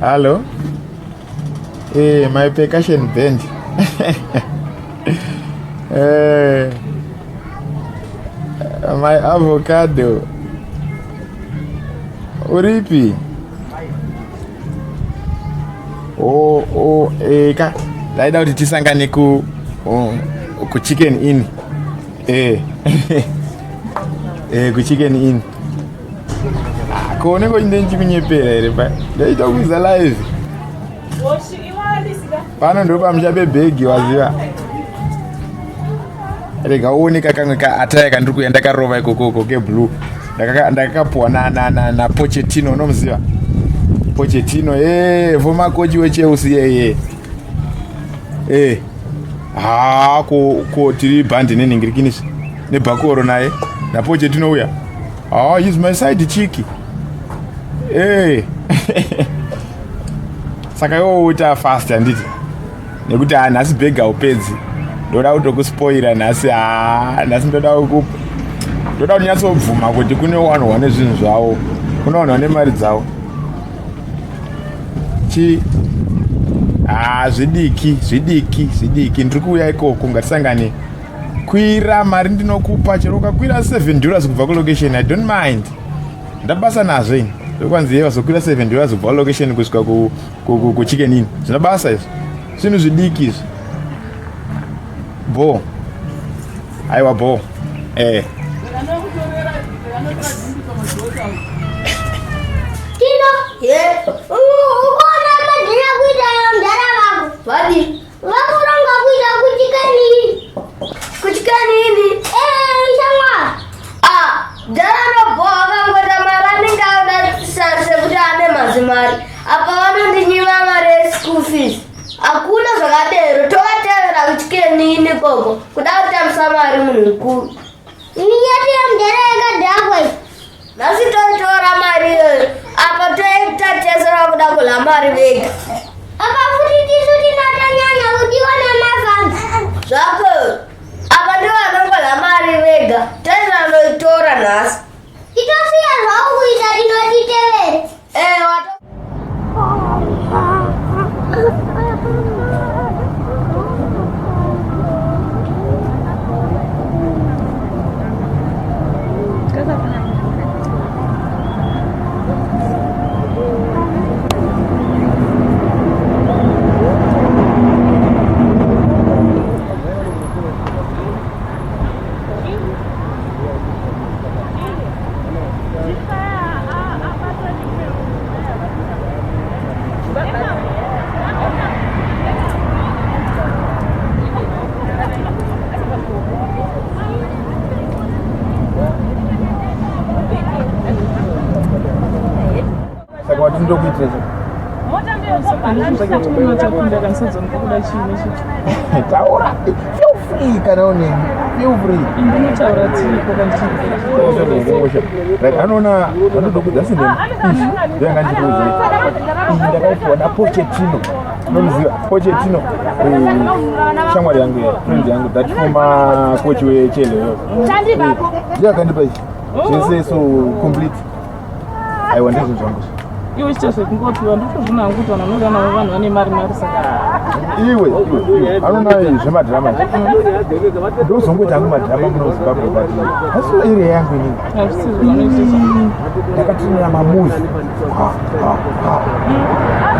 Hello. Hey, my percussion band. Hey, my avocado. Uripi? Oh, oh, eka. Ndaida kuti tisangane ku oh, ku Chicken Inn. Eh. Eh, ku Chicken Inn. Ko unenge uchinde ndichikunyepera here pa? Ndaita kuza live. Pano ndo pamusha pebhegi waziva. Rega uone kakamwe ka ataya kandiri kuya ndakarova ikokoko keblue. Ndakakapuwa na na na na Pochettino unomuziva? Pochettino eh former coach weChelsea yeye. Eh. Ha ko ko tiri band nenhingirikinisha nebhakoro naye naPochettino uya. Ah, he's my side chick. Hey. Saka iwe uita fast handiti? Nekuti ah nhasi bhega upedzi. Ndoda kutokuspoira nhasi ah nhasi ndoda kukupa. Ndoda kunyatsobvuma kuti kune vanhu vane zvinhu zvavo. Kune vanhu vane mari dzavo. Chi ah zvidiki zvidiki zvidiki ndiri kuuya ikoko ngatisangane kwira mari ndinokupa chero ukakwira 7 dollars kubva kulocation i don't mind ndabasa nazvo ini ndokwanzi ye vazokwira 7 dollars kubva kulocation kusvika kuchicken inn zvina basa izvi zvinhu zvidiki izvi bo aiwa bo eh Tino, yeah. Ukaona madhina kuita mdara vako. Vadi. Vakuronga kuita kuchikanini. Kuchikanini? Eh, shamwa. Ah, dara nobhowa akangoita mari anenge anoda sekuti ane mazimari. Apa vanondinyima mari yeschool fees. Hakuna zvakadero, tovatevera kuchikanini ikoko. Kuda kutambisa mari munhu mukuru. Minyati yamudhara yakadhakwa iyi. Nhasi toitora mari iyoyo apa toita tese vakuda kudya mari vega. Apa futi tisu tinatanyanya kudiwa nemafans. Zvako apa ndivo vanongodya mari vega toizvanoitora nhasi. Titosiya zvavo kuita tinotitevere. Eh, wato Saka wati ndokuitira taura feel free kana uneni feel free right anoona vanodokudza sinema ndoyanga ndikuudza iyi ndakaipiwa naPochettino unomuziva Pochettino shamwari yangu ye friend yangu that former coach wechele ndiye akandipa ichi zvese so complete aiwa ndizvo zvangu iwe chiita zvekungopiwa ndotozvona hangu kuti vanhu vanoda navo vanhu vane mari mari saka iwe iwe anoona zvemadhirama ndozongoita hangu madhirama muno Zimbabwe but hasiwo area yangu inini hazvisi zvavanoitisa ndakatinira mamovie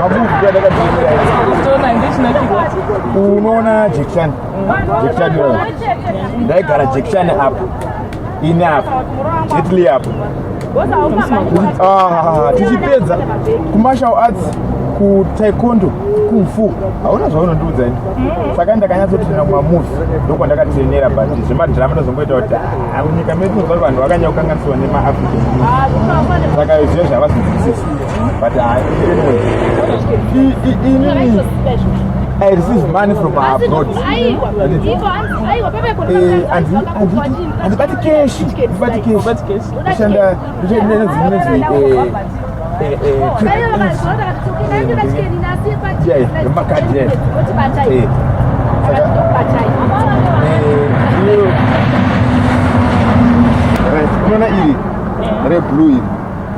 mamovie ndo andakatinira toona ndechinakirwa unoona Jackie Chan Jackie Chan iyoyo ndaigara Jackie Chan apa ini apa Jet Li apa Ah, tichipedza kumartial arts kutaekwondo kung fu hauna zvaunondiudza ini saka ndakanyatsotraina kumamovie ndokwandakatrainera but zvemadhirama ndozongoita kuti ah, munyika medu unozva vanhu vakanyanya kukanganisiwa nemaAfrican saka zviya zvavazonzwisisi but ah, anyway inini I receive money from abroad. Handibati cash, handibati cash. Ndishanda ndinonzi yeah, makadhi yeah. Saka right, unoona iri reblue iri.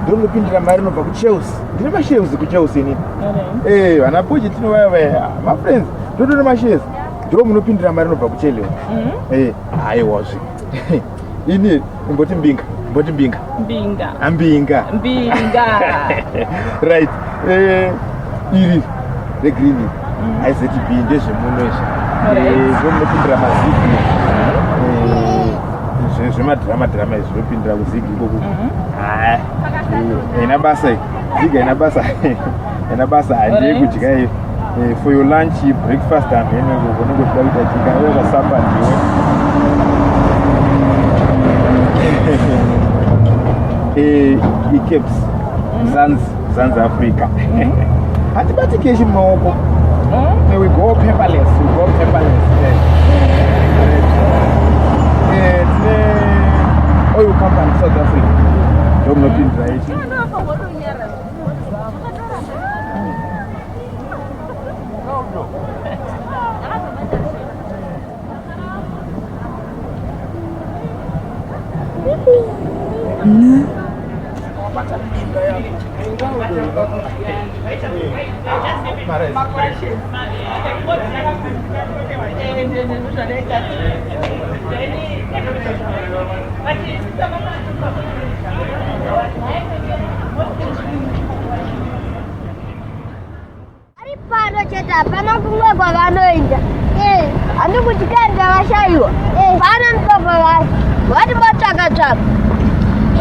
Ndonopindira mari inobva kuChelsea. Ndine mashares kuChelsea inini. Eh, vana Pochettino vaya vaya, mafriends. Ndotone mashares. Ndo munopindira mari inobva kuChelsea. Eh, aiwa zve. Ini imboti mbinga, imboti mbinga. Mbinga. Ambinga. Mbinga. Right. Eh, iri regreen iri. IZB ndezvemuno izvi. Eh, ndo munopindira mazigi. Eh, zvemadhirama dhirama izvi zvinopindira kuzigi ikoko. Ah, haina basa iyi. Zigi haina basa. Haina basa handiyekudya iyi. Eh, for your lunch, breakfast hamheno ikoko unenge uchida kuita chika iwe kasapa ndiwe. Eh, icaps Zanzi Africa. Hatibati keshi mumaoko. Eh, we go paperless, we go paperless. Eh. Eh, tine oil company South Africa. Ndo munopindira ichi. Ari pano chete hapana kumwe kwavanoenda. Handi kuti kaenda vashaiwa. Pano ndipo pavari. Vati votsvaka tsvaka.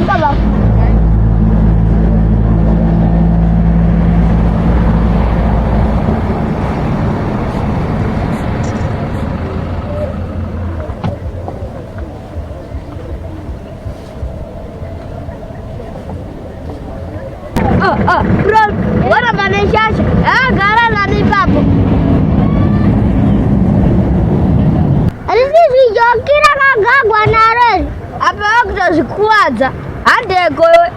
Baba. Oh, oh, bro, ora pane shasha. Akagara nani ipapo. Handisi zvijoki rakagagwa naro iri. Apa vakutozvikuvadza. Handeko iwe.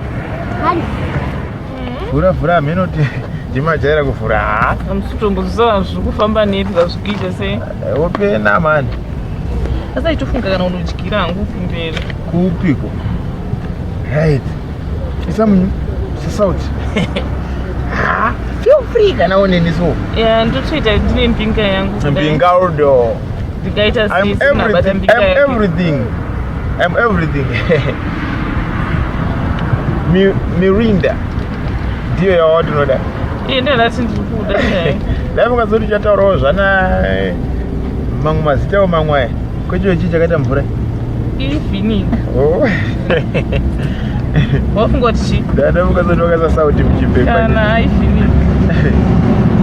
Vhura vhura hameno timajaira kuvhura. Ha? Amusitomboziva zviri kufamba nepi zvazvikuita sei. Opena mani. Asi aitofunga kana unodyira hangu kumberi. Kupiko. Right. Isa munyu. Isa salt. Ha? Feel free kana uneni so. Ya ndotoita ndine mbinga yangu. Mbinga udo. Ndingaita I'm sei sina bata everything. mbinga I'm yake. everything. I'm everything. Mirinda. Ndiyo yawatinoda. Iye ndandati ndiri kuda chai. Dai mukazoti uchataurawo zvana mamwe mazitawo mamwe aya. Kwechiwo chii chakaita mvura? Ivhiniga. Oh. Wafunga kuti chii? Dai mukazoti wakaisa sauti muchipepa. Kana ivhiniga.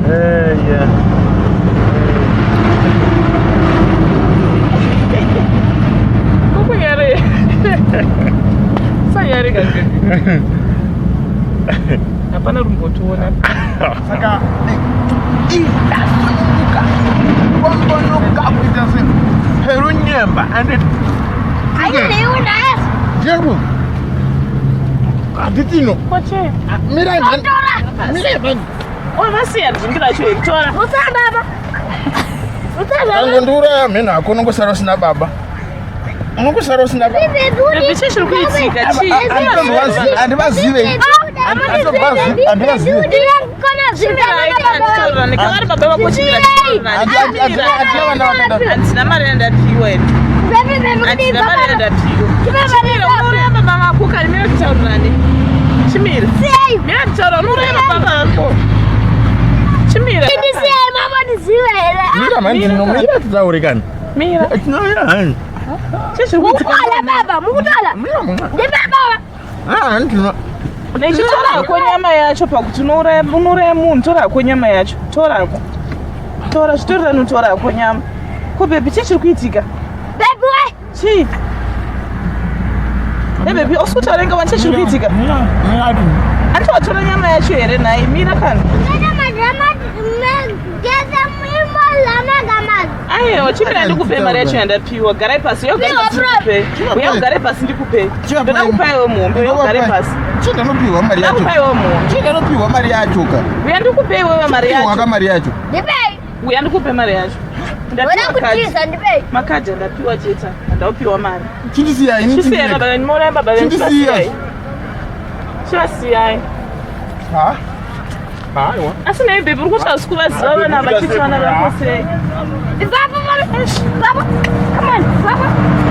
Eh, yeah. Kukunyare. Sanyare kagaga. Hapana rumbotiona. Saka itasununguka kwambonoka kuita se perunyemba and Jeru handitino Koche. mirai mhani mirai mhani Wavasiya drink racho here tora. Baba. angondiuraya mheno hako unongosara usina baba unongosara usina baba Bebe chii chiri kuitika chii? Handivazive. Handivazive. Kavari baba vako chimira Hatina vana vakadaro. Handina mari yandapiwa here. Handina mari yandapiwa. Chimira unouraya baba vako kani mira titaurirane. Chimira. Mira titaura unouraya baba vako. Chimira. Mira mhani tinomira titaure kani Mira. tinomira hani Chii chiri kuitika? Baba, mukutala. mira mumwe Ndibaba. handino Nechitorako nyama yacho pakuti unouraya munhu torako nyama yacho torako tora zvitorerani torako nyama ko bhebhi chii chiri kuitika Baby we. chii e bhebhi usi kutaura wani chii chiri kuitika anti watora nyama yacho here nhai mira kana Ngena madrama geza muimbo la aiwa chimira ndikupe mari yacho yandapiwa garai pasi uya ugare pasi ndikupe uya ugare pasi ndikupe ndoda kupa iwe muhombe uya ugare pasi chindanopiwa mari ndoda yacho kupa iwe muhombe chindanopiwa mari yacho ka uya ndikupe iwewe mari piwa yacho ka mari yacho Ndipei. uya ndikupe mari yacho Wena ndapiwa kadhi kutiza ndipei. makadhi andapiwa chete handaupiwa mari chindisiya ini Chisiya baba venyu, mauraya baba venyu, Chindisiya. chivasiyai. Chivasiyai. Ha? Aiwa. Asi nei baby uri kuti hausi kuvaziva vana vachiti vana vako sei? Baba, baba, baba, come on, baba.